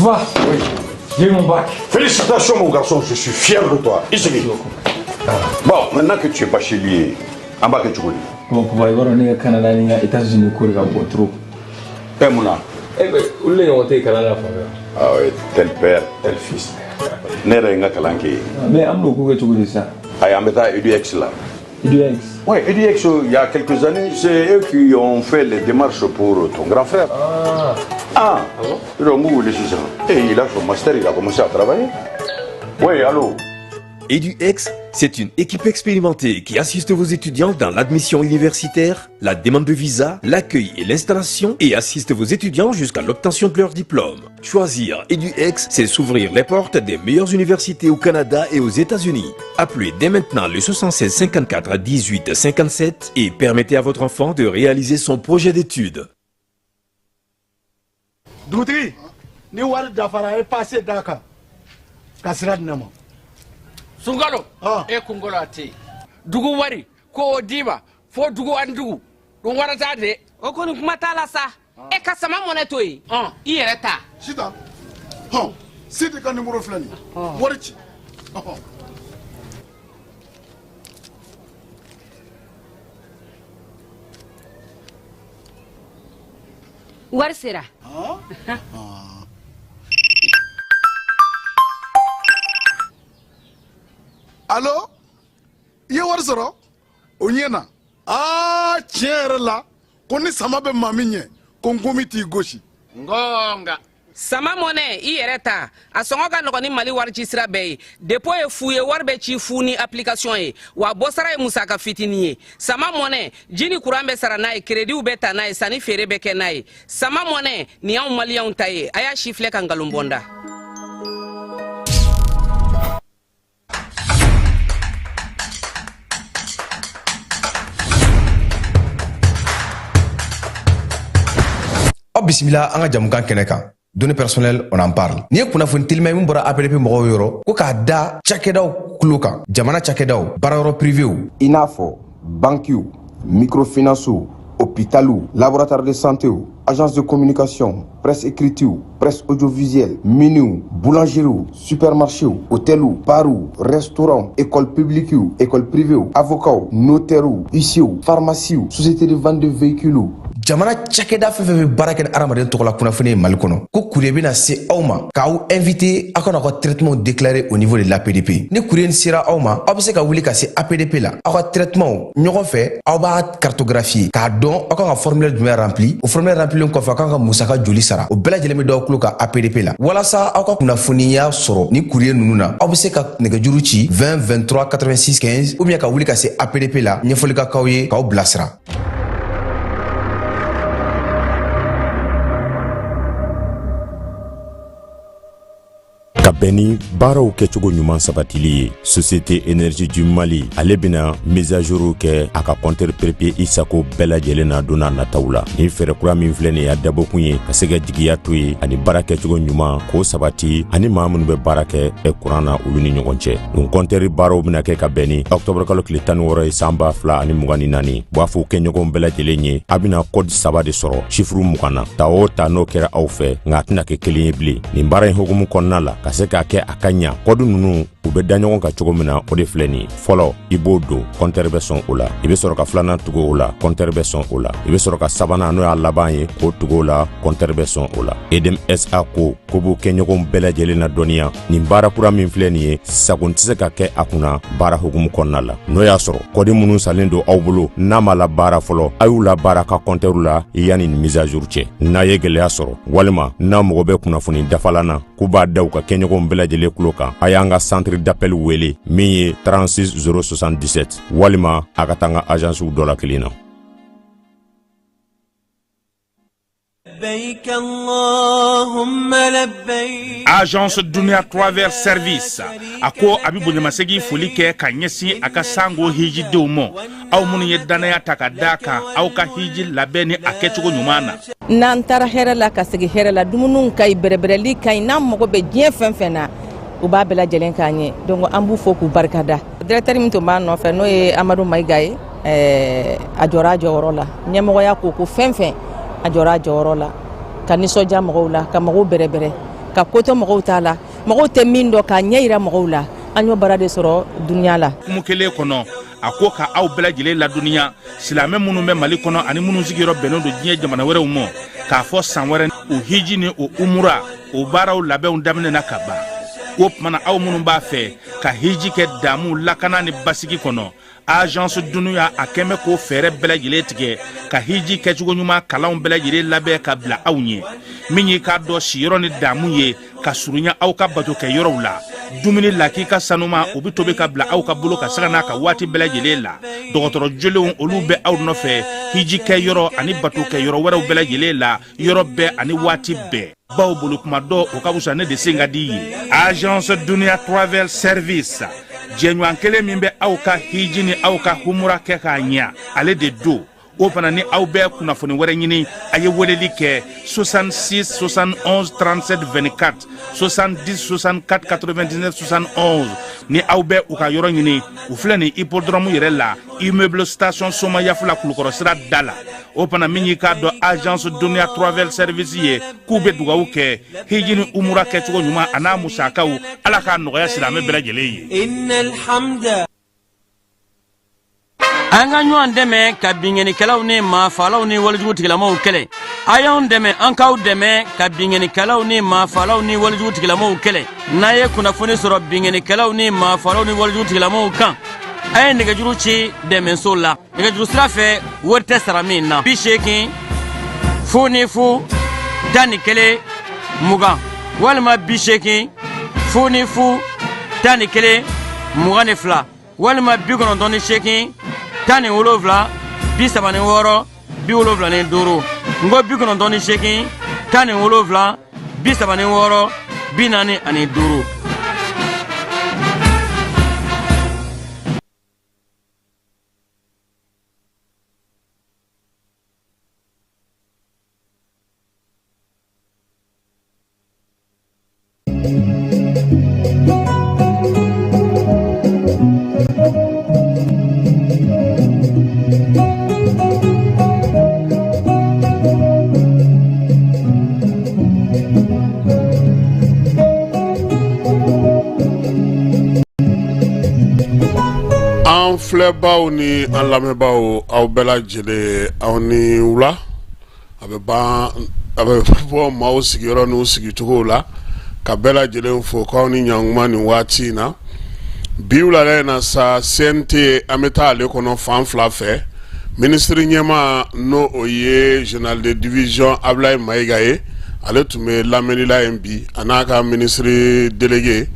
Papa, oui, j'ai eu mon bac. Félicitations mon garçon, je suis fier de toi. I Bon, maintenant que tu es bachelier, an b'a kɛ cogo di? Bon, papa, i b'a dɔn ne ka Canada ni n ka États-Unis ko de ka bon trop. Eh mun na? Eh ben, olu de ɲɔgɔn tɛ yen kalan na fan fɛ. Ah oui, tel père, tel fils. Ne yɛrɛ ye n ka kalan kɛ yen. Mais an bɛn'o ko kɛ cogo di sisan? Ayi, an bɛ taa EDUX la. EDUX? Oui, EDUX, il y a quelques années, c'est eux qui ont fait les démarches pour ton grand frère. Ah. Ah, Ah bon? Donc, m'u wele sisan. Et il a son master, il a commencé à travailler. Oui, allô? EduX, c'est une équipe expérimentée qui assiste vos étudiants dans l'admission universitaire, la demande de visa, l'accueil et l'installation et assiste vos étudiants jusqu'à l'obtention de leur diplôme. Choisir EduX, c'est s'ouvrir les portes des meilleures universités au Canada et aux États-Unis. Appelez dès maintenant le 76 54 18 57 et permettez à votre enfant de réaliser son projet d'études. Dugutigi, ni wari dafara, e passe d'a kan ka sira di ne ma. Sunkalo, e kunkolo a tɛ yen. Dugu wari ko o d'i ma fo dugu ani dugu ɗum warata de. O kɔni, kuma t'a la sa. E ka sama mɔnɛ to yen, i yɛrɛ ta. Sitan, hɔn, Sidi ka nimoro filɛ nin ye, wari ci, ɔhɔn. Wari sera. Alo, i ye wari sɔrɔ o ɲɛ na. Aa, tiɲɛ yɛrɛ la, ko ni sama bɛ maa min ɲɛ, ko nkomi t'i gosi. Ngonga. Sama mɔnɛ, i yɛrɛ ta, a sɔngɔ ka nɔgɔn ni Mali wari ci sira bɛɛ ye. Dépôt ye fu ye, wari bɛ ci fu ni application ye, wa bɔsara ye musaka fitinin ye. Sama mɔnɛ, ji ni kuran bɛ sara n'a ye, créditw bɛ ta n'a ye, sanni feere bɛ kɛ n'a ye. Sama mɔnɛ nin y'anw maliyɛnw ta ye. A y'a si filɛ ka nkalon bɔ n da. Aw bisimila an ka jamukan kɛnɛ kan, données personnelles, on en parle. N'i ye kunnafoni telima ye min bɔra APDP mɔgɔw yɔrɔ, ko k'a da cakɛdaw kulo kan, jamana cakɛdaw, baarayɔrɔ privéw, i n'a fɔ bankiw, microfinancew, hôpitaliw, laboratoire de santéw, agence de communication, presse écritew, presse audiovisuelle, miniw, boulangeriew, supermarchéw, hôteliw, barw, restaurant, école publiquew, école privéw, avocats, notairew, huissierw, pharmaciew, société de vente de véhicules, jamana cakɛda fɛn fɛn bɛ baara kɛ ni adamaden tɔgɔla kunnafoni ye Mali kɔnɔ, ko courrier bɛna se aw ma k'aw invité aw kana aw ka traitement déclarer au niveau de l'APDP. Ni courrier sera aw ma, aw bɛ se ka wuli ka se APDP la, aw ka traitement ɲɔgɔn fɛ, aw b'a cartographier k'a dɔn aw kan ka formulaire jumɛn rempli. O formulaire remplilen kɔfɛ, aw kan ka musaka joli sara, o bɛɛ lajɛlen bɛ d'aw tulo kan APDP la. Walasa aw ka kunnafoniya sɔrɔ ni courrier ninnu na, aw bɛ se ka nɛgɛjuru ci 20 23 86 15 ou bien ka wuli ka se APDP la, ɲɛfɔli ka k'aw ye k'aw bilasira. Ka bɛn ni baaraw kɛcogo ɲuman sabatili ye, Société Énergie du Mali, ale bɛna mise à jour kɛ a ka compteur prépayé i sago bɛɛ lajɛlen na don n'a nataw la. Ni fɛɛrɛ kura min filɛ nin ye, a dabɔkun ye ka se ka jigiya to ye ani baara kɛcogo ɲuman k'o sabati ani maa minnu bɛ baara kɛ kuran na, olu ni ɲɔgɔn cɛ. Nin compteur baaraw bɛna kɛ ka bɛn ni octobre kalo tile 16 ye, san 2024. B'a fɔ kɛɲɔgɔnw bɛɛ lajɛlen ye, a bɛna code saba de sɔrɔ chiffre 20 na. Ta o ta, n'o kɛra aw fɛ, nka a tɛna kɛ kelen ye bilen. Nin baara in hukumu kɔnɔna la, ka se k'a kɛ a ka ɲa, code ninnu u bɛ da ɲɔgɔn kan cogo min na, o de filɛ nin ye. Fɔlɔ, i b'o don, compteur bɛ sɔn o la. I bɛ sɔrɔ ka filanan tugu o la, compteur bɛ sɔn o la. I bɛ sɔrɔ ka sabanan, n'o y'a laban ye, k'o tugu o la, compteur bɛ sɔn o la. EDM SA ko ko b'u kɛɲɔgɔnw bɛɛ lajɛlen na dɔnniya, nin baara kura min filɛ nin ye, sagon tɛ se ka kɛ a kunna baara hukumu kɔnɔna la. N'o y'a sɔrɔ code minnu salen don aw bolo n'a ma la baara fɔlɔ, a y'u la baara ka compteur la yanni nin mise à jour cɛ. N'a ye gɛlɛya sɔrɔ walima n'a mago bɛ kunnafoni dafalan na, k'u b'a da u ka kɛɲɔgɔnw bɛɛ lajɛlen kulo kan, a y'an ka centre d'appel wele min ye 36 077, walima a ka taa an ka agencew dɔ la kelen na. Agence Dunia Travel Service a ko a bɛ bonyamasegin foli kɛ ka ɲɛsin a ka sango hijidenw ma, aw minnu ye dannaya ta ka d'a kan aw ka hiji labɛn ni a kɛcogo ɲuman na. N'an taara hɛrɛ la ka segin hɛrɛ la, dumuniw ka ɲi, bɛrɛbɛrɛli ka ɲi, n'an mago bɛ diɲɛ fɛn fɛn na, u b'a bɛɛ lajɛlen k'an ye. Donc an b'u fo k'u barikada. Directeur min tun b'a nɔfɛ, n'o ye Amadu Mayiga ye, a jɔra a jɔyɔrɔ la. Ɲɛmɔgɔya ko ko fɛn fɛn, a jɔra a jɔyɔrɔ la ka nisɔndiya mɔgɔw la, ka mɔgɔw bɛrɛbɛrɛ, ka ko to mɔgɔw t'a la, mɔgɔw tɛ min dɔn, k'a ɲɛ yira mɔgɔw la. An y'o baara de sɔrɔ dunuya la. Hukumu kelen kɔnɔ, a ko ka aw bɛɛ lajɛlen ladɔnniya, silamɛ minnu bɛ Mali kɔnɔ ani minnu sigiyɔrɔ bɛnnen don diɲɛ jamana wɛrɛw ma, k'a fɔ san wɛrɛ o hiji ni o umura o baaraw labɛnw daminɛna ka ban. O tuma na, aw minnu b'a fɛ ka hiji kɛ damu, lakana ni basigi kɔnɔ, Agence Dunuya a kɛn bɛ k'o fɛɛrɛ bɛɛ lajɛlen tigɛ ka hiji kɛcogo ɲuman kalanw bɛɛ lajɛlen labɛn ka bila aw ɲɛ. Min y'i k'a dɔn siyɔrɔ ni damu ye ka surunya aw ka bato kɛ yɔrɔw la, dumuni lakika sanuma o bɛ tobi ka bila aw ka bolo ka sanga n'a ka waati bɛɛ lajɛlen la. Dɔgɔtɔrɔ jolenw olu bɛ aw nɔfɛ hiji kɛ yɔrɔ ani bato kɛ yɔrɔ wɛrɛw bɛɛ lajɛlen la, yɔrɔ bɛɛ ani waati bɛɛ. Baw bolo kuma dɔ o ka fisa ne de sen ka di ye. Agence Dunia Travel Service, jɛɲɔgɔn kelen min bɛ aw ka hiji ni aw ka humura kɛ k'a ɲɛ, ale de don. O fana ni aw bɛ kunnafoni wɛrɛ ɲini, a ye weleli kɛ 66 71 37 24, 70 64 99 71. Ni aw bɛ u ka yɔrɔ ɲini, u filɛ nin hippodrome yɛrɛ la, immeuble station Somayafula, Kulukɔrɔ sira da la. O fana min y'i k'a dɔn Agence Dunia Travel Service ye, k'u bɛ dugawu kɛ hiji ni umura kɛcogo ɲuman a n'a musakaw, Ala k'a nɔgɔya silamɛ bɛɛ lajɛlen ye. An ka ɲɔgɔn dɛmɛ ka binkannikɛlaw ni maafalaw ni walejugu tigilamaw kɛlɛ. A y'anw dɛmɛ, an k'aw dɛmɛ ka binkannikɛlaw ni maafalaw ni walejugu tigilamaw kɛlɛ. N'a ye kunnafoni sɔrɔ binkannikɛlaw ni maafalaw ni walejugu tigilamaw kan, a ye nɛgɛjuru ci dɛmɛso la nɛgɛjuru sira fɛ, wari tɛ sara min na: 80 00 11 20 walima 80 00 11 22 walima 98 17 36 75. N ko 98 17 36 45. An filɛbaw ni an lamɛnbaaw, aw bɛɛ lajɛlen, aw ni wula. A bɛ ban, a bɛ bɔ maaw sigiyɔrɔ n'u sigicogo la, ka bɛɛ lajɛlen fo k'aw ni ɲankuma nin waati in na. Bi wulada in na sa, CNT, an bɛ taa ale kɔnɔ fan fila fɛ. Minisiri ɲɛmaa, n'o o ye général de division Abulayi Mayiga ye, ale tun bɛ lamɛnni la yen bi, a n'a ka minisiri délégué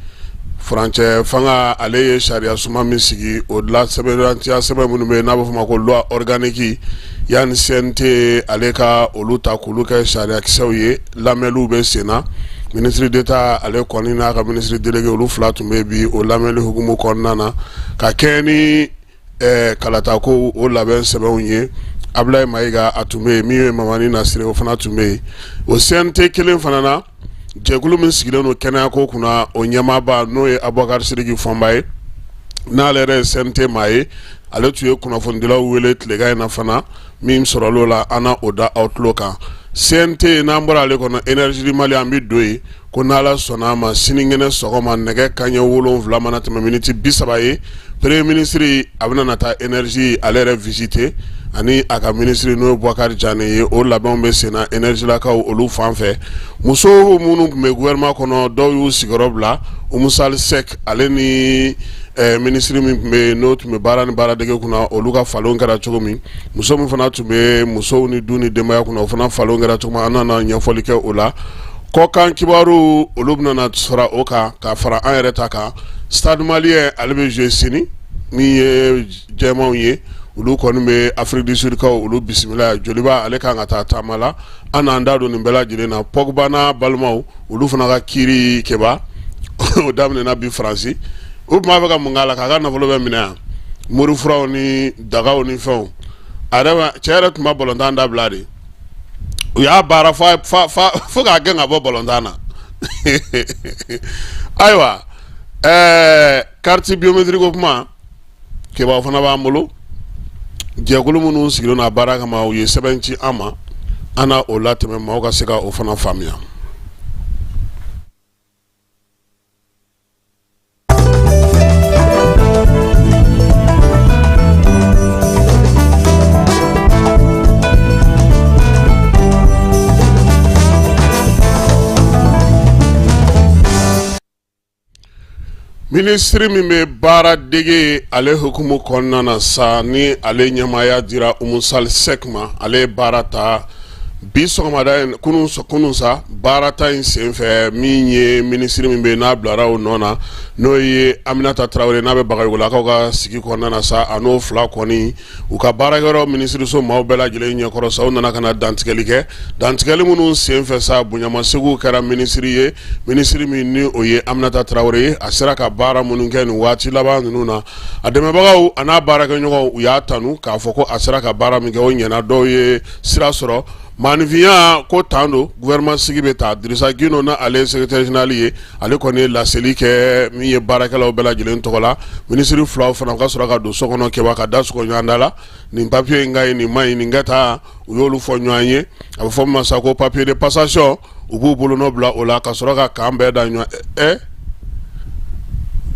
furancɛ fanga. Ale ye sariya suma min sigi, o la sɛbɛntiya sɛbɛn minnu bɛ yen n'a bɛ f'o ma ko loi organique, yanni CNT ale ka olu ta k'olu kɛ sariyakisɛw ye, lamɛnniw bɛ sen na. Ministre d'État ale kɔni n'a ka ministre délégué, olu fila tun bɛ bi o lamɛnni hukumu kɔnɔna na ka kɛɲɛ ni kalata ko o labɛn sɛbɛnw ye. Abulayi Mayiga, a tun bɛ yen. Min ye Mamani Nasire, o fana tun bɛ yen. O CNT kelen fana na, jɛkulu min sigilen don kɛnɛyako kunna, o ɲɛmaaba, n'o ye Abubakari Sidiki Fɔnba ye, n'ale yɛrɛ ye CNT maa ye, ale tun ye kunnafonidilaw wele tilegan in na fana. Min sɔrɔla o la, an na o da aw tulo kan. CNT, n'an bɔra ale kɔnɔ, Énergie du Mali, an bɛ don yen ko n'Ala sɔnna a ma, sinikɛnɛ sɔgɔma nɛgɛ kanɲɛ 7 mana tɛmɛ miniti 30 ye, premier ministre a bɛna na taa Énergie ale yɛrɛ visiter ani a ka minisiri, n'o ye Bubakari Jane ye. O labɛnw bɛ sen na Énergie lakaw olu fan fɛ. Muso minnu tun bɛ gouvernement kɔnɔ, dɔw y'u sigiyɔrɔ bila. Umu Sali Sɛk, ale ni minisiri min tun bɛ yen, n'o tun bɛ baara ni baaradege kunna, olu ka falenw kɛra cogo min, muso min fana tun bɛ musow ni du ni denbaya kunna, o fana falenw kɛra cogo min, an nana ɲɛfɔli kɛ o la. Kɔkan kibaru, olu bɛna na fara o kan ka fara an yɛrɛ ta kan. Stade Malien, ale bɛ jouer sini, min ye jɛmanw ye. Olu kɔni bɛ Afrique du Sud kaw olu bisimila Joliba ale kan ka taa taama la. An n'an da don nin bɛɛ lajɛlen na. Pogba n'a balimaw, olu fana ka kiiri kɛba o daminɛna bi Faransi. U tun b'a fɛ ka mun k'a la? K'a ka nafolo bɛɛ minɛ yan, morifuraw ni dagaw ni fɛnw. A yɛrɛ cɛ yɛrɛ tun ma balontan dabila de, u y'a baara fo k'a gɛn ka bɔ balontan na. Ayiwa, ɛɛ carte biométrique ko kuma Keba fana b'an bolo. Jɛkulu minnu sigilen n'a baara kama, u ye sɛbɛn ci an ma, an na o latɛmɛ maaw ka se ka o fana faamuya. Minisiri min bɛ baara dege ale hukumu kɔnɔna na sa, ni ale ɲɛmaaya dira Umu Sali Sɛki ma, ale ye baara ta bi sɔgɔmada in kunun sa. Baara ta in senfɛ, min ye minisiri min bɛ n'a bilara o nɔ na, n'o ye Aminata Tarawele, n'a bɛ Bagayogolakaw ka sigi kɔnɔna na sa, a n'o fila kɔni u ka baarakɛyɔrɔ minisiriso maaw bɛɛ lajɛlen ɲɛkɔrɔ sa, u nana ka na dantigɛli kɛ. Dantigɛli minnu senfɛ sa, bonyamasegin kɛra minisiri ye, minisiri min ni o ye Aminata Tarawele ye. A sera ka baara minnu kɛ nin waati laban ninnu na, a dɛmɛbagaw a n'a baarakɛɲɔgɔnw, u y'a tanu k'a fɔ ko a sera ka baara min kɛ, o ɲɛna. Dɔw ye sira sɔrɔ maaninfinya ko tan don. Gouvernement sigi bɛ taa. Dirisa Gindo, na ale ye secrétaire général ye, ale kɔni ye laseli kɛ min ye baarakɛlaw bɛɛ lajɛlen tɔgɔ la. Minisiri filaw fana ka sɔrɔ ka don so kɔnɔ Keba, ka da sɔgɔ ɲɔgɔn da la. Nin papiye in ka ɲi, nin man ɲi, nin ka taa, u y'olu fɔ ɲɔgɔn ye. A bɛ fɔ min ma sa ko papier de passation, u b'u bolonɔ bila o la ka sɔrɔ ka kan bɛɛ da ɲɔgɔn. Ɛ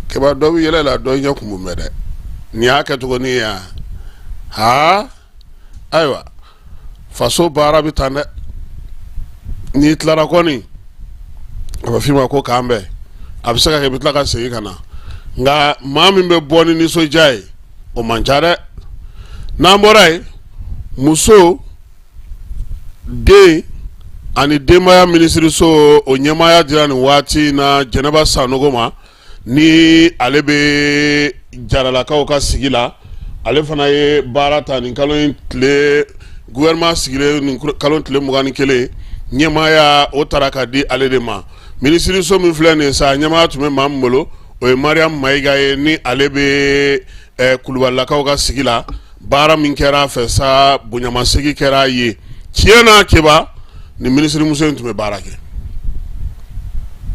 Keba, dɔ bɛ yɛlɛ la, dɔ ɲɛ kun bɛ dɛ. Nin y'a kɛcogo ni ye yan ha. Ayiwa, faso baara bɛ tan dɛ. N'i tilara kɔni, a bɛ f'i ma ko k'an bɛn. A bɛ se ka kɛ i bɛ tila ka segin ka na, nka maa min bɛ bɔ ni nisɔndiya ye, o man ca dɛ. N'an bɔra yen, muso, den ani denbaya minisiriso, o ɲɛmaaya dira nin waati in na Jɛnɛba Sanogo ma, ni ale bɛ Jaralakaw ka sigi la. Ale fana ye baara ta nin kalo in tile, gouvernement sigilen nin kalo tile 21, ɲɛmaaya o taara ka di ale de ma. Minisiriso min filɛ nin ye sa, ɲɛmaaya tun bɛ maa min bolo, o ye Mariam Mayiga ye, ni ale bɛ Kulubalilakaw ka sigi la. Baara min kɛra a fɛ sa, bonyamasegin kɛra a ye. Tiɲɛ na Keba, nin minisirimuso in tun bɛ baara kɛ.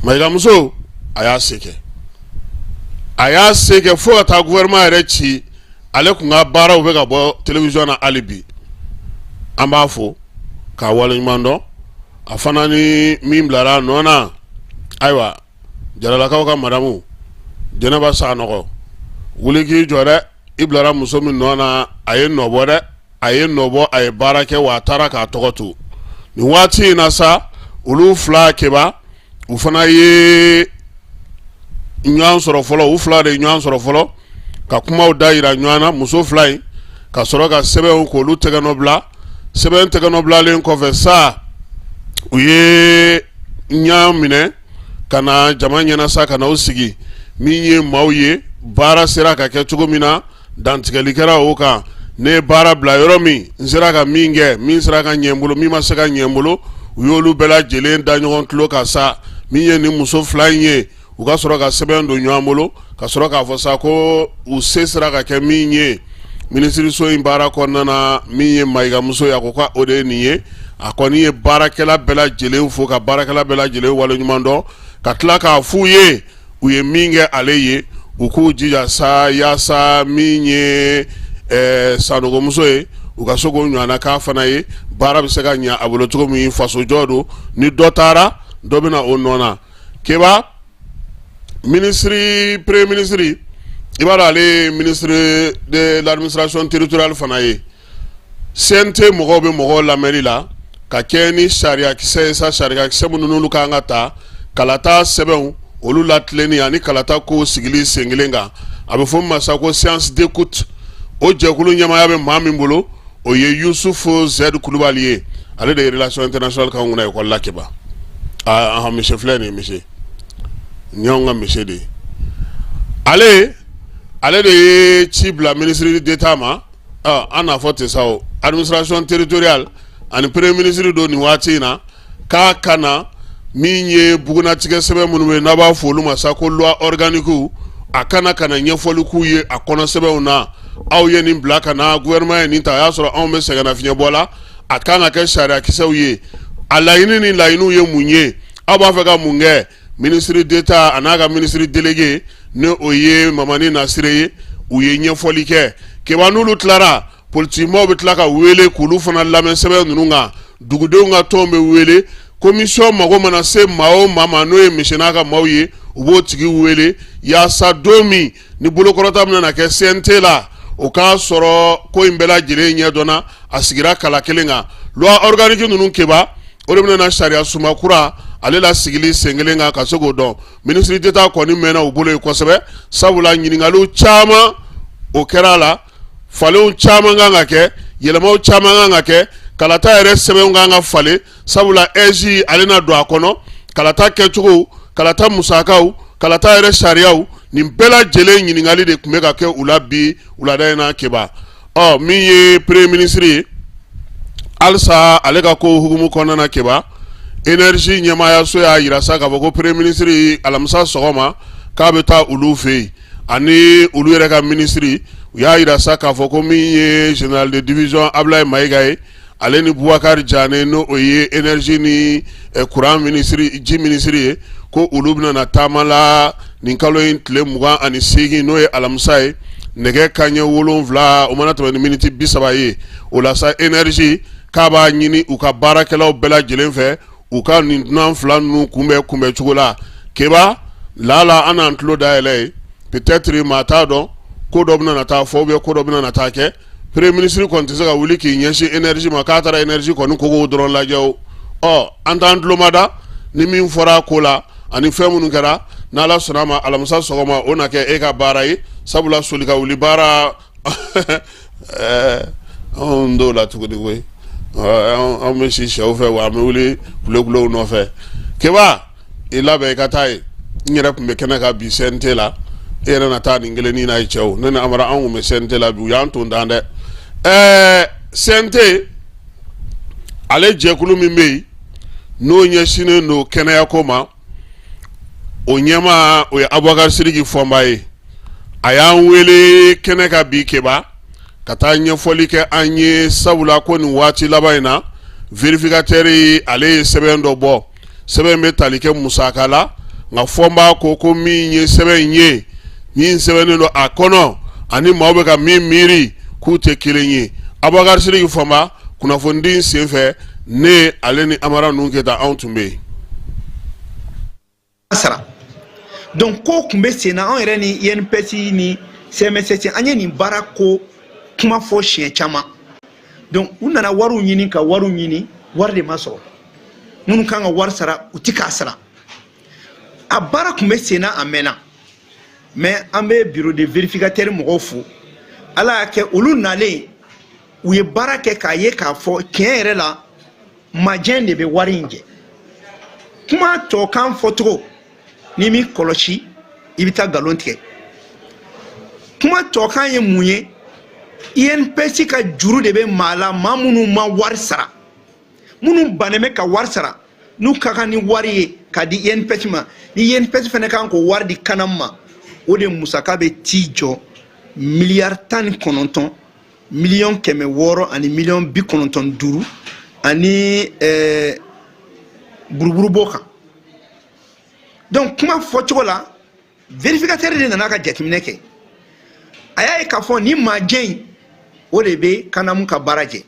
Mayigamuso, a y'a se kɛ, a y'a se kɛ fo ka taa gouvernement yɛrɛ ci. Ale tun ka baaraw bɛ ka bɔ télévision na hali bi. An b'a fo k'a waleɲuman dɔn. A fana ni min bilara a nɔ na, ayiwa, Jaralakaw ka madamu Jɛnɛba Sanɔgɔ, wuli k'i jɔ dɛ. I bilara muso min nɔ na, a ye nɔ bɔ dɛ, a ye nɔ bɔ, a ye baara kɛ, wa a taara k'a tɔgɔ to nin waati in na sa. Olu fila Keba, u fana ye ɲɔgɔn sɔrɔ fɔlɔ, u fila de ye ɲɔgɔn sɔrɔ fɔlɔ ka kumaw da yira ɲɔgɔn na, muso fila in, ka sɔrɔ ka sɛbɛnw k'olu tɛgɛnɔ bila. Sɛbɛn tɛgɛnɔ bilalen kɔfɛ sa, u ye ɲɔgɔn minɛ ka na jama ɲɛna sa, ka na u sigi. Min ye maaw ye, baara sera ka kɛ cogo min na, dantigɛli kɛra o kan. Ne ye baara bila yɔrɔ min, n sera ka min kɛ, min sera ka ɲɛ n bolo, min ma se ka ɲɛ n bolo, u y'olu bɛɛ lajɛlen da ɲɔgɔn tulo kan sa. Min ye nin muso fila in ye, u ka sɔrɔ ka sɛbɛn don ɲɔgɔn bolo, ka sɔrɔ k'a fɔ sa ko u se sera ka kɛ min ye minisiriso in baara kɔnɔna na. Min ye Mayigamuso ye, a ko o de ye nin ye. A kɔni ye baarakɛla bɛɛ lajɛlen fo, ka baarakɛla bɛɛ lajɛlen waleɲuman dɔn, ka tila k'a f'u ye, u ye min kɛ ale ye, u k'u jija sa yaasa min ye Sanogomuso ye, u ka se k'o ɲɔgɔnna k'a fana ye, baara bɛ se ka ɲɛ a bolo cogo min. Fasojɔ don, ni dɔ taara, dɔ bɛ na o nɔ na. Keba, minisiri, premier ministre, i b'a dɔn ale ye ministre de l'administration territoriale fana ye. CNT mɔgɔw bɛ mɔgɔw lamɛnni la ka kɛ ni sariyakisɛ ye sa, sariyakisɛ minnu n'olu ka kan ka ta, kalata sɛbɛnw olu latilenni ani kalata kow sigili sen kelen kan. A bɛ fɔ min ma sa ko séance d'écoute. O jɛkulu ɲɛmaaya bɛ maa min bolo, o ye Yusufu Z Kulubali ye. Ale de ye relation internationale k'anw kunna ekɔli la Keba. Aa, monsieur filɛ nin ye, monsieur nin y'anw ka monsieur de ye. Ale de ye ci bila ministre d'État ma. An n'a fɔ ten sa o, administration territoriale ani premier ministre don nin waati in na, k'a ka na min ye bugunatigɛ sɛbɛn minnu bɛ yen n'a b'a fɔ olu ma sa ko loi organique, a kana ka na ɲɛfɔli k'u ye a kɔnɔ sɛbɛnw na. Aw ye nin bila ka na, gouvernement ye nin ta, a y'a sɔrɔ anw bɛ sɛgɛnnafiɲɛbɔ la, a kan ka kɛ sariyakisɛw ye. A laɲini ni laɲiniw ye mun ye? Aw b'a fɛ ka mun kɛ? Ministre d'État a n'a ka ministre délégué, ni o ye Mamani Nasire ye, u ye ɲɛfɔli kɛ. Keba, n'olu tilara, politikimaaw bɛ tila ka wele k'olu fana lamɛn sɛbɛn ninnu kan. Dugudenw ka tɔn bɛ wele. Commission mago mana se maa o maa ma, n'o ye monsieur n'a ka maaw ye, u b'o tigi wele yaasa don min ni bolokɔrɔta bɛna kɛ CNT la, o k'a sɔrɔ ko in bɛɛ lajɛlen ɲɛdɔnna, a sigira kala kelen kan. Loi organique ninnu, Keba, o de bɛna sariya sunba kura ale la sigili sen kelen kan ka se k'o dɔn. Ministre d'État kɔni mɛnna u bolo yen kosɛbɛ, sabula ɲininkaliw caman o kɛra a la, falenw caman kan ka kɛ, yɛlɛmaw caman kan ka kɛ, kalata yɛrɛ sɛbɛnw kan ka falen, sabula AIGE ale na don a kɔnɔ, kalata kɛcogo, kalata musakaw, kalata yɛrɛ sariyaw, nin bɛɛ lajɛlen ɲininkali de tun bɛ ka kɛ u la bi wulada in na. Keba, ɔ min ye premier ministre ye halisa, ale ka ko hukumu kɔnɔna na, Keba, énergie ɲɛmaayaso y'a yira sa k'a fɔ ko premier ministre alamisa sɔgɔma k'a bɛ taa olu fɛ yen, ani olu yɛrɛ ka minisiri. U y'a yira sa k'a fɔ ko min ye général de division Ablaye Mayiga ye, ale ni Bubakari Jane, n'o o ye énergie ni courant minisiri, ji minisiri ye, ko olu bɛna na taama la nin kalo in tile 28, n'o ye alamisa ye, nɛgɛ kanɲɛ 7 o mana tɛmɛ ni miniti 30 ye. O la sa, énergie k'a b'a ɲini u ka baarakɛlaw bɛɛ lajɛlen fɛ, u ka nin dunan fila ninnu kunbɛn kunbɛn cogo la. Keba, lala an n'an tulo dayɛlɛ ye, peut-être maa t'a dɔn, ko dɔ bɛna na taa fɔ ou bien ko dɔ bɛna na taa kɛ. Premier ministre kɔni tɛ se ka wuli k'i ɲɛsin énergie ma k'a taara énergie kɔni kogow dɔrɔn lajɛ o. Ɔ an t'an tulo mada ni min fɔra a ko la ani fɛn minnu kɛra. N'Ala sɔnna a ma, alamisa sɔgɔma o na kɛ e ka baara ye, sabula soli ka wuli baara anw t'o la tuguni koyi. Anw bɛ si sɛw fɛ wa an bɛ wuli kulekulew nɔfɛ. Keba, i labɛn i ka taa yen. N yɛrɛ tun bɛ kɛnɛ kan bi CNT la, e yɛrɛ na taa nin kelennin na ye. Cɛw, ne ni Amara, anw tun bɛ CNT la bi, u y'an to dan dɛ. CNT ale jɛkulu min bɛ yen, n'o ɲɛsinnen don kɛnɛyako ma, o ɲɛmaa o ye Abubakar Sidiki Fɔnba ye. A y'an wele kɛnɛ kan bi, Keba, ka taa ɲɛfɔli kɛ an ye, sabula ko nin waati laban in na, vérificateur ale ye sɛbɛn dɔ bɔ. Sɛbɛn bɛ tali kɛ musaka la, nka Fɔnba ko ko min ye sɛbɛn in ye, min sɛbɛnnen don a kɔnɔ ani maaw bɛ ka min miiri, k'u tɛ kelen ye. Abubakar Sidiki Fɔnba kunnafonidi senfɛ, ne ale ni Amara ninnu Keyita, anw tun bɛ yen. Sara donc ko tun bɛ sen na. Anw yɛrɛ ni INPS ni CMSS, an ye nin baara ko kuma fɔ siɲɛ caman. Donc u nana wariw ɲini ka wariw ɲini, wari de ma sɔrɔ. Minnu kan ka wari sara, u ti k'a sara. A baara tun bɛ sen na, a mɛnna, mais an bɛ bureau de vérificateur mɔgɔw fo. Ala y'a kɛ, olu nalen, u ye baara kɛ k'a ye k'a fɔ tiɲɛ yɛrɛ la, majɛ de bɛ wari in jɛ. Kuma tɔ kan fɔcogo, n'i m'i kɔlɔsi, i bɛ taa nkalon tigɛ. Kuma tɔ kan ye mun ye? INPS ka juru de bɛ maa la, maa minnu ma wari sara, minnu bannen bɛ ka wari sara, n'u ka kan ni wari ye k'a di INPS ma, ni INPS fana kan k'o wari di CANAM ma, o de musaka bɛ t'i jɔ miliyari 19 miliyɔn 600 ani miliyɔn 95 ani buruburu b'o kan. Donc kuma fɔcogo la, vérificateur de nana ka jateminɛ kɛ, a y'a ye k'a fɔ ni majɛ in, o de bɛ CANAM ka baara jɛ.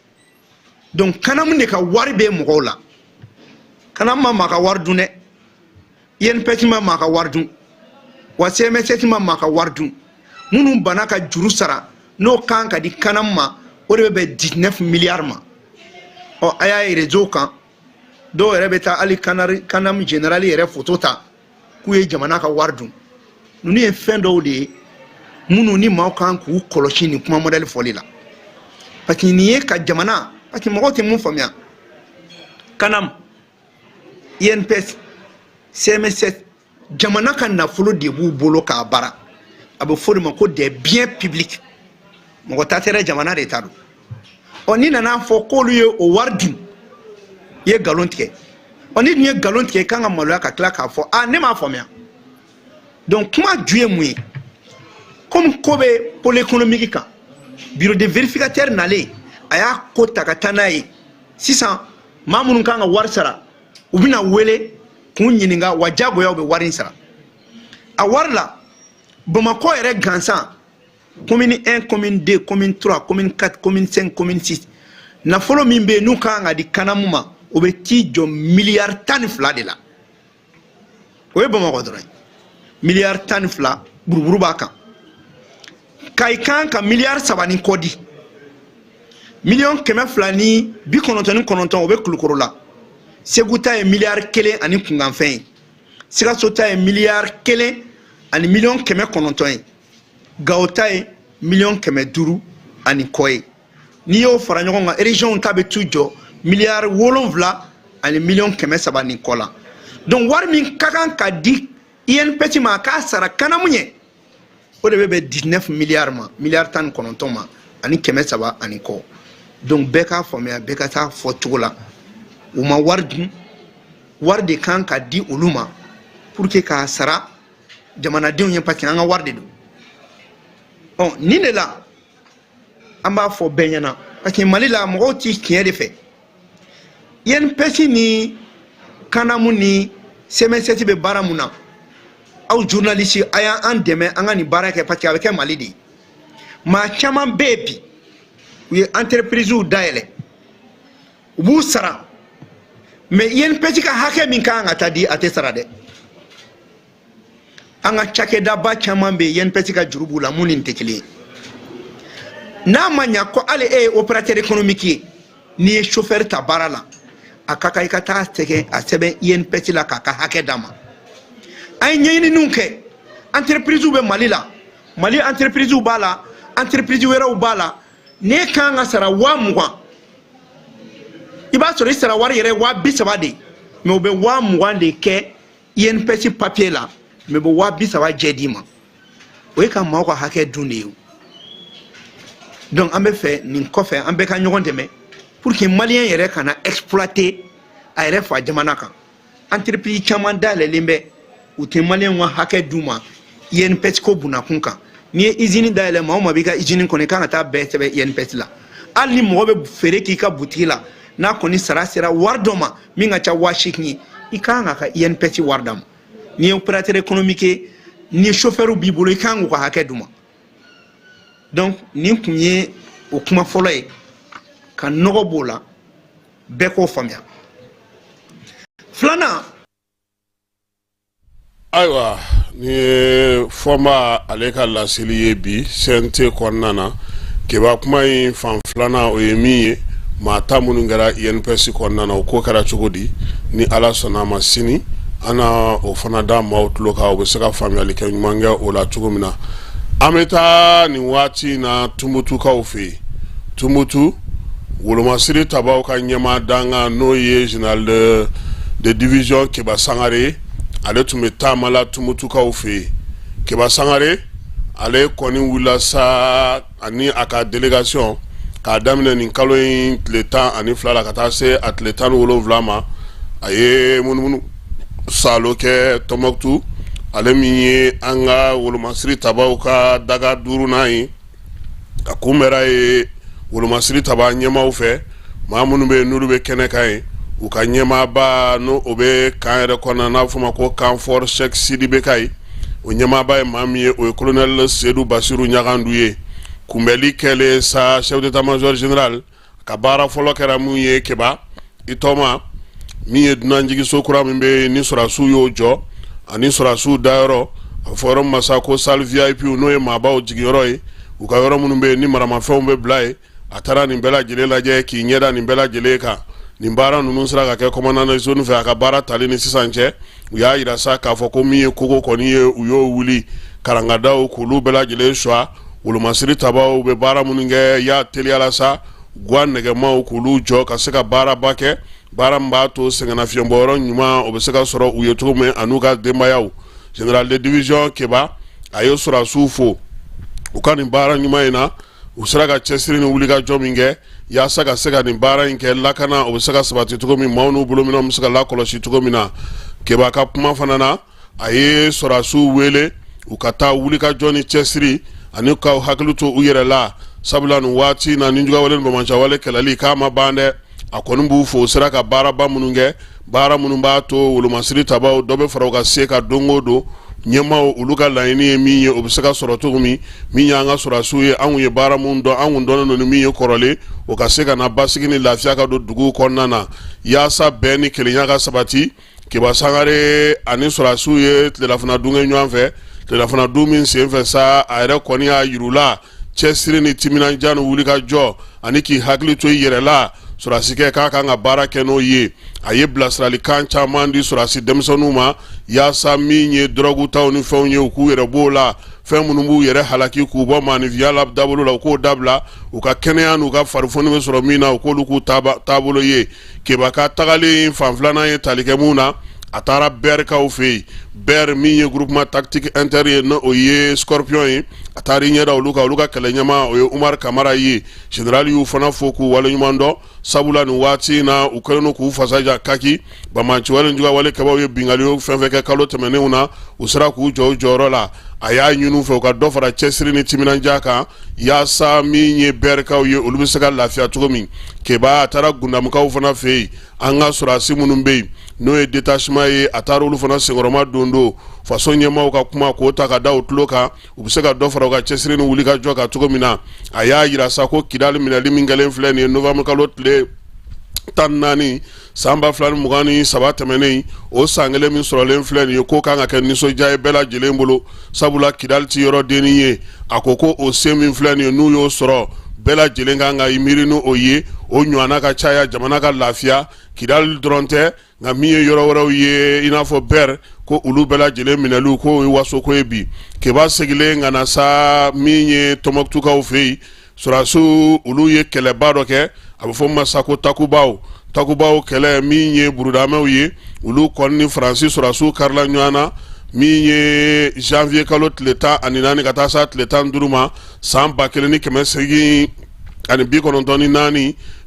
Donc CANAM de ka wari bɛ mɔgɔw la. CANAM ma maa ka wari dun dɛ, INPS ma maa ka wari dun, wa CMSS ma maa ka wari dun. Minnu banna ka juru sara, n'o kan ka di CANAM ma, o de bɛ bɛn 19 miliyari ma. Ɔ a y'a ye réseau kan, dɔw yɛrɛ bɛ taa hali CANAM général yɛrɛ photo ta k'u ye jamana ka wari dun. Ninnu ye fɛn dɔw de ye minnu ni maaw kan k'u kɔlɔsi nin kuma modèle fɔli la, parce que nin ye ka jamana, parce que mɔgɔw tɛ mun faamuya. CANAM, INPS, CMSS, jamana ka nafolo de b'u bolo k'a baara. A bɛ fɔ o de ma ko des biens publics. Mɔgɔ ta tɛ dɛ, jamana de ta don. Ɔ, n'i nana fɔ k'olu ye o wari dun, i ye nkalon tigɛ. Ɔ, n'i dun ye nkalon tigɛ, i kan ka maloya ka tila k'a fɔ a ne m'a faamuya. Donc kuma ju ye mun ye? Komi ko bɛ pôle économique kan, bureau de vérificateur nalen, a y'a ko ta ka taa n'a ye. Sisan maa minnu kan ka wari sara, u bɛna wele k'u ɲininka, wa diyagoya u bɛ wari in sara. A wari la, Bamakɔ yɛrɛ gansan, commune 1, commune 2, commune 3, commune 4, commune 5, commune 6, nafolo min bɛ yen n'u kan ka di CANAM ma, o bɛ t'i jɔ miliyari 12 de la. O ye Bamakɔ dɔrɔn ye, miliyari 12. Buruburu b'a kan. Kayi kan ka miliyari 3 ni kɔ di, miliyɔn 299, o bɛ Kulukoro la. Segu ta ye miliyari 1 ani kunkanfɛn ye. Sikaso ta ye miliyari 1 ani miliyɔn 900 ye. Gawo ta ye miliyɔn 500 ani kɔ ye. N'i y'o fara ɲɔgɔn kan, région ta bɛ t'u jɔ miliyari 7 ani miliyɔn 300 ni kɔ la. Donc wari min ka kan ka di INPS ma, a k'a sara CANAM ye, o de bɛ bɛn 19 miliyari ma, miliyari 19 ma ani 300 ani kɔ. Donc bɛɛ k'a faamuya, bɛɛ ka taa fɔ cogo la, u ma wari dun, wari de kan ka di olu ma pour que k'a sara jamanadenw ye, parce que an ka wari de don. Ɔ, nin de la an b'a fɔ bɛɛ ɲɛna, parce que Mali la, mɔgɔw ti tiɲɛ de fɛ. INPS ni CANAM ni CMSS bɛ baara mun na, aw journaliste, a y'an dɛmɛ an ka nin baara kɛ, parce que a bɛ kɛ Mali de ye. Maa caman bɛ yen bi, u ye entreprise dayɛlɛ, u b'u sara, mais INPS ka hakɛ min kan ka taa di, a tɛ sara dɛ. An ka cakɛdaba caman bɛ yen, INPS ka juru b'u la. Mun ni nin tɛ kelen ye? N'a ma ɲa ko hali e ye opérateur économique ye, n'i ye chauffeur ta baara la, a ka kan i ka taa sɛgɛn a sɛbɛn INPS la k'a ka hakɛ d'a ma. An ye ɲɛɲininiw kɛ, entreprise bɛ Mali la, Mali entreprise b'a la, entreprise wɛrɛw b'a la. N'e kan ka sara 20 000, i b'a sɔrɔ i sara wari yɛrɛ 30 000 de, mais u bɛ 20 000 de kɛ INPS papier la, mais u bɛ 30 000 jɛ d'i ma. O ye ka maaw ka hakɛ dun de ye. Donc an bɛ fɛ nin kɔfɛ, an bɛɛ ka ɲɔgɔn dɛmɛ pour que malien yɛrɛ kana exploiter a yɛrɛ fa jamana kan. Entreprise caman dayɛlɛlen bɛ, u tɛ maliyɛnw ka hakɛ d'u ma INPS ko bunakun kan. N'i ye usine dayɛlɛ, maa o maa b'i ka usine kɔnɔ, i kan ka taa bɛɛ sɛbɛn INPS la. Hali ni mɔgɔ bɛ feere k'i ka butigi la, n'a kɔni sara sera wari dɔ ma min ka ca 8000 ye, i kan k'a ka INPS wari d'a ma. N'i ye opérateur économique ye, ni chauffeur b'i bolo, i kan k'u ka hakɛ d'u ma. Donc nin kun ye o kuma fɔlɔ ye, ka nɔgɔ b'o la, bɛɛ k'o faamuya. Filanan. Ayiwa, ni ye Fɔnba ale ka laseli ye bi CNT kɔnɔna na. Keba, kuma in fan filanan, o ye min ye, maa ta minnu kɛra INPS kɔnɔna na, o ko kɛra cogo di? Ni Ala sɔnna a ma, sini an na o fana da maaw tulo kan, u bɛ se ka faamuyali kɛ ɲuman kɛ o la cogo min na. An bɛ taa nin waati in na Tumutukaw fɛ yen. Tumutu wolomasiri tabaw ka ɲɛmaa dankan, n'o ye général de division Keba Sangare, ale tun bɛ taama la Tumutukaw fɛ yen. Keba Sangare ale kɔni wulila sa ani a ka délégation k'a daminɛ nin kalo in tile 12 la ka taa se a tile 17 ma. A ye munumunu salo kɛ Tɔnbɔkutu, ale min ye an ka wolomasiri tabaw ka daga duurunan ye. A kunbɛra ye wolomasiri taba ɲɛmaaw fɛ, maa minnu bɛ yen n'olu bɛ kɛnɛ kan ye, u ka ɲɛmaaba n'o o bɛ camp yɛrɛ kɔnɔna, n'a bɛ f'o ma ko camp fort Cheick Sidibe Kayi, o ɲɛmaaba ye maa min ye, o ye colonel Seydou Basiru Ɲagandu ye. Kunbɛli kɛlen sa, chef d'état-major général ka baara fɔlɔ kɛra mun ye? Keba, i tɔma min ye dunanjiginso kura min bɛ yen ni sɔrɔdasiw y'o jɔ, ani sɔrɔdasiw dayɔrɔ, a bɛ fɔ yɔrɔ min ma sa ko salle VIP, n'o ye maabaw jigiyɔrɔ ye, u ka yɔrɔ minnu bɛ yen ni maramafɛnw bɛ bila yen, a taara nin bɛɛ lajɛlen lajɛ k'i ɲɛda nin bɛɛ lajɛlen kan. Nin baara ninnu sera ka kɛ commandant de zone fɛ a ka baara tali ni sisan cɛ. U y'a yira sa k'a fɔ ko min ye kogo kɔni ye, u y'o wuli, karangadaw k'olu bɛɛ lajɛlen suwa, wolomasiri tabaw bɛ baara minnu kɛ y'a teliyala sa, gwa nɛgɛmaw k'olu jɔ ka se ka baaraba kɛ, baara min b'a to sɛgɛnnafiɲɛbɔyɔrɔ ɲuman o bɛ se ka sɔrɔ u ye cogo min an'u ka denbayaw. Général de division Keba a ye sɔrɔdasiw fo u ka nin baara ɲuman in na. U sera ka cɛsiri ni wulikajɔ min kɛ yaasa ka se ka nin baara in kɛ, lakana o bɛ se ka sabati cogo min, maaw n'u bolominɛnw bɛ se ka lakɔlɔsi cogo min na. Keba ka kuma fana na, a ye sɔrɔdasiw wele u ka taa wulikajɔ ni cɛsiri ani ka hakili to u yɛrɛ la, sabula nin waati na, nijuguyawale ni banbaanciwale kɛlɛli k'a ma ban dɛ. A kɔni b'u fo, u sera ka baaraba minnu kɛ, baara minnu b'a to wolomasiri tabaw dɔ bɛ fara u ka se kan don o don. Ɲɛmaaw olu ka laɲini ye min ye, o bɛ se ka sɔrɔ cogo min. Min y'an ka sɔrɔdasiw ye, anw ye baara minnu dɔn, an kun dɔnnen don ni min ye kɔrɔlen, o ka se ka na basigi ni lafiya ka don duguw kɔnɔna na, yaasa bɛn ni kelenya ka sabati. Keba Sangare ani sɔrɔdasiw ye tilelafana dun kɛ ɲɔgɔn fɛ. Tilelafana dun min senfɛ sa, a yɛrɛ kɔni y'a yir'u la, cɛsiri ni timinandiya ni wulikajɔ ani k'i hakili to i yɛrɛ la, sɔrɔdasikɛ k'a kan ka baara kɛ n'o ye. A ye bilasiralikan caman di sɔrɔdasi denmisɛnninw ma, yaasa min ye dɔrɔgutaw ni fɛnw ye, u k'u yɛrɛ b'o la. Fɛn minnu b'u yɛrɛ halaki k'u bɔ maaninfinya la dabolo la, u k'o dabila. U ka kɛnɛya n'u ka farifoni bɛ sɔrɔ min na, u k'olu k'u taabolo ye. Keba ka tagalen fan filanan ye tali kɛ mun na, a taara Bɛrikaw fɛ yen. Bɛr min ye groupement tactique interne ye, n'o ye Scorpion ye, a taara i ɲɛ da olu kan. Olu ka kɛlɛ ɲɛmaa, o ye Umar Kamara ye. Général y'u fana fo k'u waleɲuman dɔn, sabula nin waati in na, u kɛlen don k'u fasa ja kaki. Banbaanciwale ni juguyawale kɛbaaw ye binkanni fɛn fɛn kɛ kalo tɛmɛnenw na, u sera k'u jɔ u jɔyɔrɔ la. A y'a ɲini u fɛ u ka dɔ fara cɛsiri ni timinandiya kan, yaasa min ye Bɛrikaw ye, olu bɛ se ka lafiya cogo min. Keba a taara Gundamukaw fana fɛ yen. An ka sɔrɔdasi minnu bɛ yen, n'o ye détachement ye, a taara olu fana senkɔrɔma don don faso ɲɛmaaw ka kuma k'o ta ka da u tulo kan, u bɛ se ka dɔ fara u ka cɛsiri ni wulikajɔ kan cogo min na. A y'a jira sa ko Kidali minɛli min kɛlen filɛ nin ye novembre kalo tile 14 san 2023 tɛmɛnen, o san kelen min sɔrɔlen filɛ nin ye, k'o kan ka kɛ nisɔndiya ye bɛɛ lajɛlen bolo, sabula Kidali ti yɔrɔ dennin ye. A ko ko o se min filɛ nin ye, n'u y'o sɔrɔ, bɛɛ lajɛlen kan ka i miiri ni o ye, o ɲɔgɔnna ka caya, jamana ka lafiya. Kidali dɔrɔn tɛ, nka min ye yɔrɔ wɛrɛw ye, i n'a fɔ Bɛr, ko olu bɛɛ lajɛlen minɛliw, k'o ye wasoko ye bi. Keba segilen ka na sa, min ye Tɔnbɔkutukaw fɛ yen, sɔrɔdasiw olu ye kɛlɛba dɔ kɛ, a bɛ fɔ min ma sa ko Takubaw. Takubaw kɛlɛ, min ye burudamɛw ye, olu kɔni ni Faransi sɔrɔdasiw karila ɲɔgɔn na, min ye janvier kalo tile 14 ka taa sa tile 15 ma san 1894.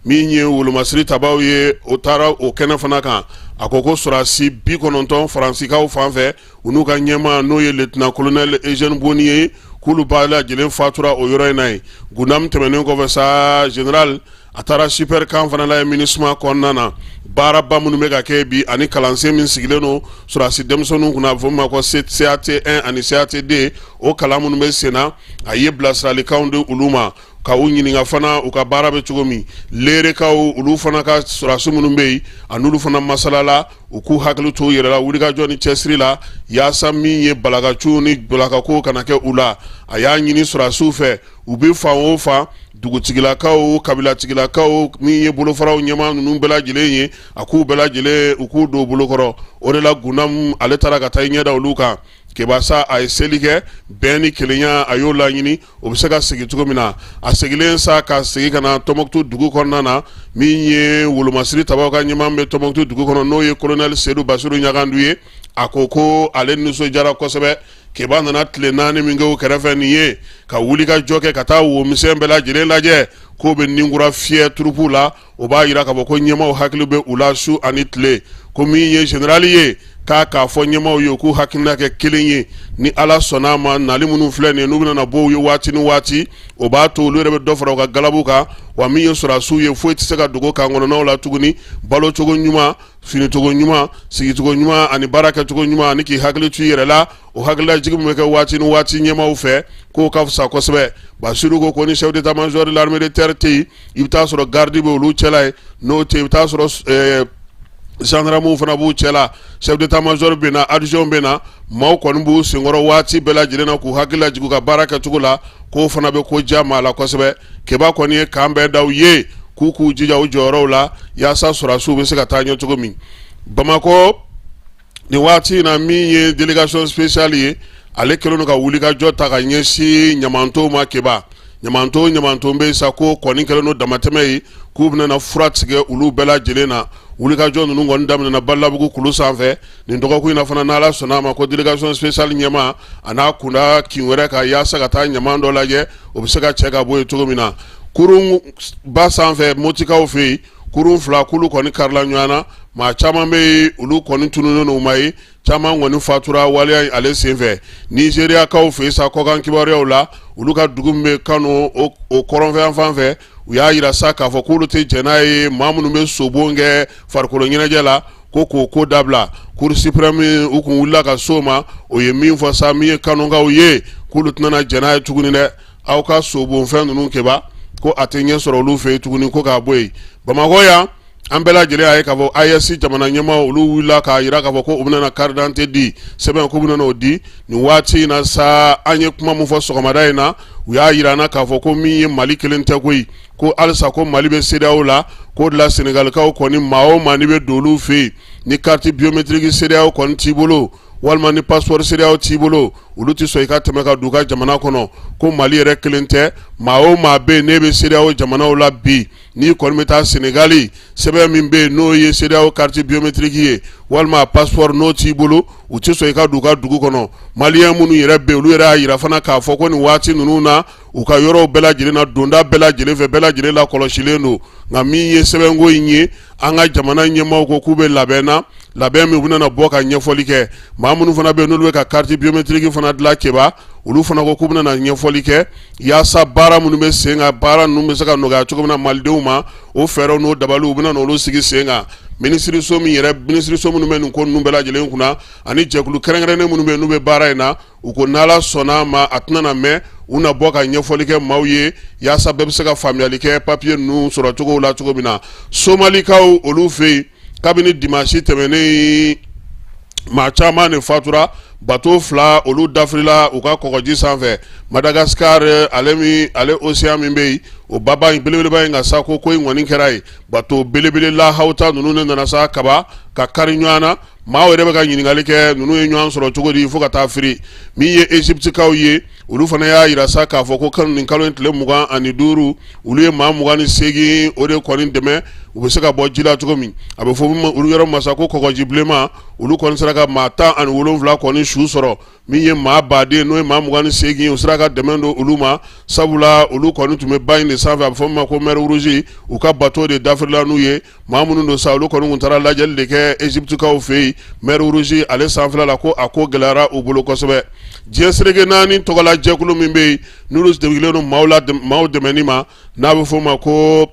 Min ye wolomasiri tabaw ye, o taara o kɛnɛ fana kan. A ko ko sɔrɔdasi 90 Faransikaw fan fɛ, u n'u ka ɲɛmaa, n'o ye lieutenant colonel Eugène Boni ye, k'olu bɛɛ lajɛlen fatura o yɔrɔ in na yen. Gundam tɛmɛnen kɔfɛ sa, général a taara super camp fana la MINUSMA kɔnɔna na, baaraba minnu bɛ ka kɛ bi ani kalansen min sigilen don sɔrɔdasi denmisɛnninw kunna, a bɛ fɔ min ma ko CAT 1 ani CAT 2, o kalan minnu bɛ sen na, a ye bilasiralikanw di olu ma, ka u ɲininka fana u ka baara bɛ cogo min. Lerekaw olu fana ka sɔrɔdasi minnu bɛ yen, a n'olu fana masalala, u k'u hakili to u yɛrɛ la, wulikajɔ ni cɛsiri la, yaasa min ye balakacu ni balakako kana kɛ u la. A y'a ɲini sɔrɔdasiw fɛ, u bɛ fan o fan, dugutigilakaw, kabilatigilakaw, min ye bolofaraw ɲɛmaa ninnu bɛɛ lajɛlen ye, a k'u bɛɛ lajɛlen u k'u don bolokɔrɔ. O de la Gundam ale taara ka taa i ɲɛda olu kan. Keba sa, a ye seli kɛ, bɛn ni kelenya a y'o laɲini, o bɛ se ka segin cogo min na. A segilen sa ka segin ka na Tɔnbɔkutu dugu kɔnɔna na, min ye wolomasiri tabaw ka ɲɛmaa bɛ Tɔnbɔkutu dugu kɔnɔ, n'o ye colonel Sedu Basiru Ɲagandu ye, a ko ko ale nisɔndiyara kosɛbɛ. Keba nana tile 4 min kɛ o kɛrɛfɛ nin ye, ka wuli ka jɔ kɛ, ka taa womisɛn bɛɛ lajɛlen lajɛ, k'o bɛ ninkura fiyɛ turupu la. O b'a jira k'a fɔ ko ɲɛmaaw hakili bɛ u la su ani tile. Ko min ye général ye, k'a k'a fɔ ɲɛmaaw ye k'u hakilina kɛ kelen ye, ni Ala sɔnna a ma, nali minnu filɛ nin ye, n'u bɛna bɔ u ye waati ni waati, o b'a to olu yɛrɛ bɛ dɔ fara u ka galabu kan. Wa min ye sɔrɔdasiw ye, foyi tɛ se ka dogo kan kɔnɔnaw la tuguni. Balocogo ɲuman, finicogo ɲuman, sigicogo ɲuman ani baara kɛcogo ɲuman ani k'i hakili to i yɛrɛ la, o hakililajigin min bɛ kɛ waati ni waati ɲɛmaaw fɛ, k'o ka fisa kosɛbɛ. Basiru ko ko ni chef d'état-major de l'armée de terre tɛ yen, i bɛ taa sɔrɔ garde bɛ olu cɛla ye, n'o tɛ, i bɛ taa sɔrɔ gendarmew fana b'u cɛla. Chef d'état-major bɛ na, adjoint bɛ na, maaw kɔni b'u senkɔrɔ waati bɛɛ lajɛlen na k'u hakili lajigin u ka baara kɛcogo la, k'o fana bɛ ko diya maa la kosɛbɛ. Keba kɔni ye kan bɛɛ da u ye k'u k'u jija u jɔyɔrɔw la, yaasa sɔrɔdasiw bɛ se ka taa ɲɛ cogo min. Bamakɔ nin waati in na, min ye délégation spéciale ye, ale kɛlen don ka wulikajɔ ta ka ɲɛsin ɲamantonw ma. Keba ɲamanton ɲamanton bɛ sa, ko kɔni kɛlen don damatɛmɛ ye, k'u bɛna fura tigɛ olu bɛɛ lajɛlen na. Wulikajɔ ninnu kɔni daminɛna Balabugu kulu sanfɛ nin dɔgɔkun in na fana, n'Ala sɔnna a ma, ko délégation spéciale ɲɛmaa a n'a kunda kin wɛrɛ kan yaasa ka taa ɲaman dɔ lajɛ, o bɛ se ka cɛ ka bɔ yen cogo min na. Kurun ba sanfɛ, Motikaw fɛ yen, kurun fila k'olu kɔni karila ɲɔgɔn na. Maa caman bɛ yen, olu kɔni tununnen u ma ye, caman kɔni fatura waleya in ale senfɛ. Nizeriyakaw fɛ yen sa, kɔkan kibaruyaw la, olu ka dugu min bɛ Kano, o kɔrɔnfɛ fan fɛ, u y'a jira sa k'a fɔ k'olu tɛ jɛn n'a ye maa minnu bɛ sobon kɛ farikolo ɲɛnajɛ la, ko k'o ko dabila. Cour suprême, u kun wulila ka s'o ma. O ye min fɔ sa, min ye Kanokaw ye, k'olu tɛna jɛn n'a ye tuguni dɛ. Aw ka sobonfɛn ninnu kɛba, ko a tɛ ɲɛ sɔrɔ olu fɛ yen tuguni, ko k'a bɔ yen. Bamakɔ yan, an bɛɛ lajɛlen y'a ye k'a fɔ AES jamana ɲɛmaa, olu wulila k'a jira k'a fɔ ko u bɛna carte d'identité di, sɛbɛn k'u bɛna o di nin waati in na sa. An ye kuma min fɔ sɔgɔmada in na, u y'a jira an na k'a fɔ ko min ye Mali kelen tɛ koyi, ko halisa ko Mali bɛ CEDEAO la. K'o de la Senegalikaw kɔni, maa o maa n'i bɛ don olu fɛ yen ni carte biométrique CEDEAO kɔni t'i bolo, walima ni passeport CEDEAO t'i bolo, olu tɛ sɔn i ka tɛmɛ ka don u ka jamana kɔnɔ. Ko Mali yɛrɛ kelen tɛ, maa o maa bɛ yen n'e bɛ CEDEAO jamanaw la bi, n'i kɔni bɛ taa Senegali, sɛbɛn min bɛ yen n'o ye CEDEAO carte biométrique ye walima passeport, n'o t'i bolo, u tɛ sɔn i ka don u ka dugu kɔnɔ. Maliyɛn minnu yɛrɛ bɛ yen, olu yɛrɛ y'a jira fana k'a fɔ ko nin waati ninnu na, u ka yɔrɔw bɛɛ lajɛlen na, donda bɛɛ lajɛlen fɛ, bɛɛ lajɛlen lakɔlɔsilen don. Nka min ye sɛbɛnko in ye, an ka jamana ɲɛmaaw ko k'u bɛ labɛn na, labɛn min u bɛna bɔ ka ɲɛfɔli kɛ. Maa minnu fana bɛ yen n'olu bɛ ka carte biométrique fana dilan keba, olu fana ko k'u bɛna ɲɛfɔli kɛ yaasa baara minnu bɛ sen kan, baara ninnu bɛ se ka nɔgɔya cogo min na malidenw ma. O fɛɛrɛw n'o dabaliw, u bɛna olu sigi sen kan. Minisiriso min yɛrɛ, minisiriso minnu bɛ nin ko ninnu bɛɛ lajɛlen kunna, ani jɛkulu kɛrɛnkɛrɛnnen minnu bɛ yen n'u bɛ baara in na, u ko n'Ala sɔnna a ma, a tɛna na mɛn, u na bɔ ka ɲɛfɔli kɛ maaw ye yaasa bɛɛ bɛ se ka faamuyali kɛ papiye ninnu sɔrɔ cogo la cogo min na. Somalikaw olu fɛ yen, kabini dimansi tɛmɛnen, maa caman de fatura, bato fila olu dafirila u ka kɔgɔji sanfɛ. Madagascar, ale min ale océan min bɛ yen, o baba in belebeleba in ka sa, ko in kɔni kɛra yen. Bato belebele lahawuta ninnu de nana sa kaba ka kari ɲɔgɔn na. Maaw yɛrɛ bɛ ka ɲininkali kɛ, ninnu ye ɲɔgɔn sɔrɔ cogo di fo ka taa firi? Min ye Egyptekaw ye, olu fana y'a jira sa k'a fɔ ko kalo nin kalo in tile 25, olu ye maa 28 o de kɔni dɛmɛ, u bɛ se ka bɔ ji la cogo min. A bɛ fɔ olu yɔrɔ ma sa ko kɔgɔji bilenman. Olu kɔni sera ka maa 17 kɔni su sɔrɔ. Min ye maa baden, n'o ye maa 28, u sera ka dɛmɛ don olu ma, sabula olu kɔni tun bɛ ba in de sanfɛ, a bɛ fɔ min ma ko mer Rouge. U ka bato de dafirila n'u ye. Maa minnu don sa, olu kɔni tun taara lajɛli de kɛ Egyptekaw fɛ yen mer Rouge ale sanfɛla la, ko a ko gɛlɛyara u bolo kosɛbɛ. Diɲɛ seleke naani tɔgɔla jɛkulu min bɛ yen n'olu degelen don maaw la, maaw dɛmɛni ma, n'a bɛ f'o ma ko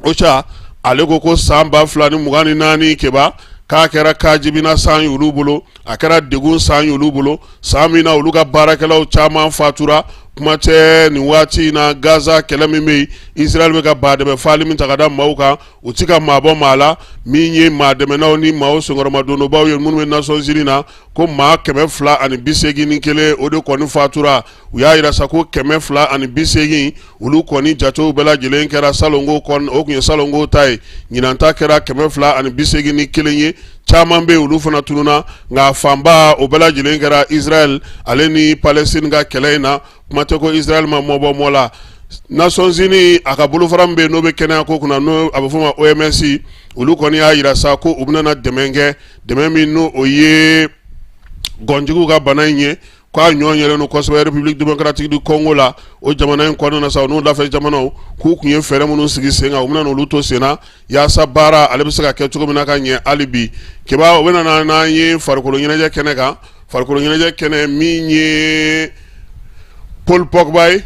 OCHA, ale ko san 2024 keba, k'a kɛra kajibina san ye olu bolo, a kɛra degun san ye olu bolo, san min na olu ka baarakɛlaw caman fatura. Kuma tɛ nin waati in na, Gaza kɛlɛ min bɛ yen, Israël bɛ ka badɛmɛ faali min ta ka da maaw kan, u ti ka maa bɔ maa la. Min ye maa dɛmɛnaw ni maaw senkɔrɔmadonbaw ye minnu bɛ Nations Unies na, ko maa 281 o de kɔni fatura. U y'a jira sa ko 280, olu kɔni jatew bɛɛ lajɛlen kɛra salonko kɔni, o tun ye salonko ta ye. Ɲinan ta kɛra 281 ye. Caman bɛ yen, olu fana tununna, nka fanba o bɛɛ lajɛlen kɛra Israël ale ni Palestine ka kɛlɛ in na. Kuma tɛ ko Israël ma mɔbɔ mɔ la. Nations Unies a ka bolofara min bɛ yen n'o bɛ kɛnɛya ko kunna, n'o a bɛ f'o ma OMS, olu kɔni y'a jira sa ko u bɛna dɛmɛ kɛ, dɛmɛ min n'o o ye gɔnjuguw ka bana in ye, k'a ɲɔ yɛlɛn don kosɛbɛ République démocratique du Congo la. O jamana in kɔnɔna na sa, n'u dafɛ jamanaw k'u tun ye fɛɛrɛ minnu sigi sen kan, u bɛna olu to sen na yaasa baara ale bɛ se ka kɛ cogo min na ka ɲɛ hali bi. Keba, o bɛ na n'an ye farikolo ɲɛnajɛ kɛnɛ kan. Farikolo ɲɛnajɛ kɛnɛ, min ye Paul Pogba ye,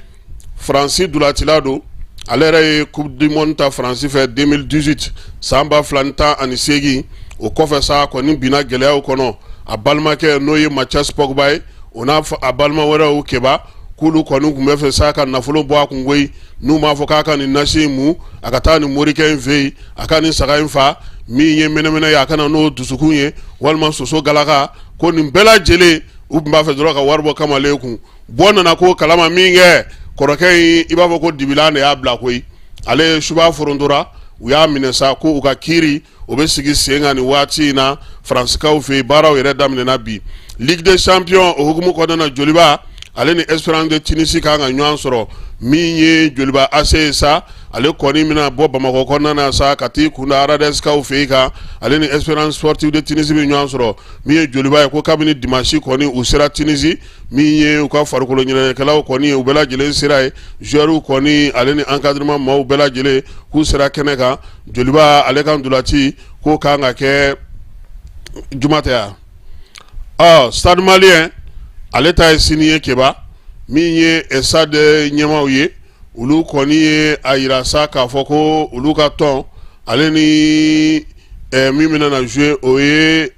Faransi ntolacila don, ale yɛrɛ ye coupe du monde ta Faransi fɛ 2018, san 2018. O kɔfɛ sa, kɔni binna gɛlɛyaw kɔnɔ. A balimakɛ, n'o ye Mathias Pogba ye, o n'a a balima wɛrɛw keba, k'olu kɔni tun bɛ fɛ sa ka nafolo bɔ a kun koyi. N'u m'a fɔ k'a ka nin nasi in mu, a ka taa nin morikɛ in fɛ yen, a ka nin saga in fa, min ye mɛnɛmɛnɛ ye, a ka na n'o dusukun ye, walima soso galaka, ko nin bɛɛ lajɛlen, u tun b'a fɛ dɔrɔn ka wari bɔ kamalen kun. Bɔ nana ko kalama min kɛ, kɔrɔkɛ in, i b'a fɔ ko dibilan de y'a bila koyi. Ale suba forontora, u y'a minɛ sa ko u ka kiiri o bɛ sigi sen kan nin waati in na Faransikaw fɛ yen. Baaraw yɛrɛ daminɛna bi. Ligue des champions o hukumu kɔnɔna na, Joliba ale ni Espérance de Tunisie kan ka ɲɔgɔn sɔrɔ. Min ye Joliba AC ye sa, ale kɔni bɛna bɔ Bamakɔ kɔnɔna na sa ka t'i kunda Aradɛsikaw fɛ yen kan, ale ni Espérance Sportive de Tunisie bɛ ɲɔgɔn sɔrɔ. Min ye Joliba ye, ko kabini dimanche kɔni u sera Tunisie, min ye u ka farikolo ɲɛnajɛkɛlaw kɔni u bɛɛ lajɛlen sera yen, joueurs kɔni ale ni encadrement maaw bɛɛ lajɛlen k'u sera kɛnɛ kan. Joliba ale ka ntolaci k'o kan ka kɛ juma tɛ yan. Ɔ, Stade Malien ale ta ye sini ye. Keba, min ye Stade ɲɛmaaw ye, olu kɔni ye a yira sa k'a fɔ ko olu ka tɔn ale ni min bɛna na jouer, o ye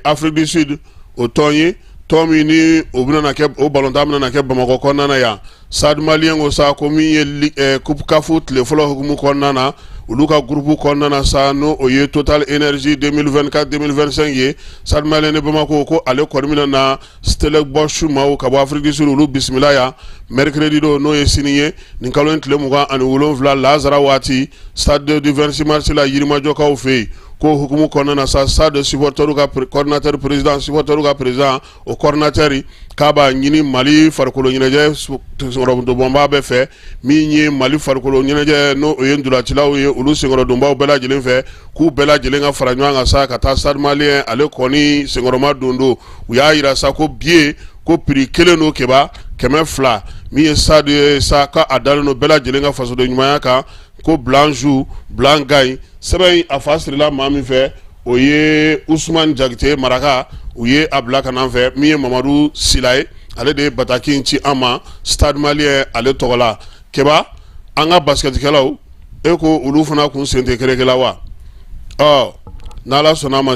Afrique du Sud o tɔn ye, tɔn min ni o bɛna kɛ, o balontan bɛna kɛ Bamakɔ kɔnɔna na yan. Stade Malien ko sa ko min ye Coupe CAF tile fɔlɔ hukumu kɔnɔna na, olu ka groupe kɔnɔna na sa, n'o o ye Total Energie 2024 2025 ye, Stade Malien de Bamako ko ale kɔni bɛna na Stellenbosch maaw ka bɔ Afrique du Sud, olu bisimila yan mercredi don, n'o ye sini ye, nin kalo in tile 27, lazara waati, stade du 26 mars la, Yirimajɔkaw fɛ yen. Ko hukumu kɔnɔna na sa, stade supporter ka coordinateur président, supporter ka président, o coordinateur k'a b'a ɲini Mali farikolo ɲɛnajɛ senkɔrɔdonbaa bɛɛ fɛ, min ye Mali farikolo ɲɛnajɛ, n'o ye ntolacilaw ye, olu senkɔrɔdonbaw bɛɛ lajɛlen fɛ, k'u bɛɛ lajɛlen ka fara ɲɔgɔn kan sa ka taa Stade Malien ale kɔni senkɔrɔma don don. U y'a yira sa ko billet ko prix kelen don, Keba, 200. Min ye stade ye sa, ka a dalen don bɛɛ lajɛlen ka fasoden ɲumanya kan, ko blanc joue, blanc gagne. Sɛbɛn in a fa sirila maa min fɛ, o ye Usumani Jakite Maraka. U ye a bila ka na an fɛ. Min ye Mamadu Sila ye, ale de ye bataki in ci an ma Stade Malien ale tɔgɔ la. Keba, an ka basketikɛlaw, e ko olu fana kun sen tɛ kereke la wa? Ɔ, n'Ala sɔnna a ma.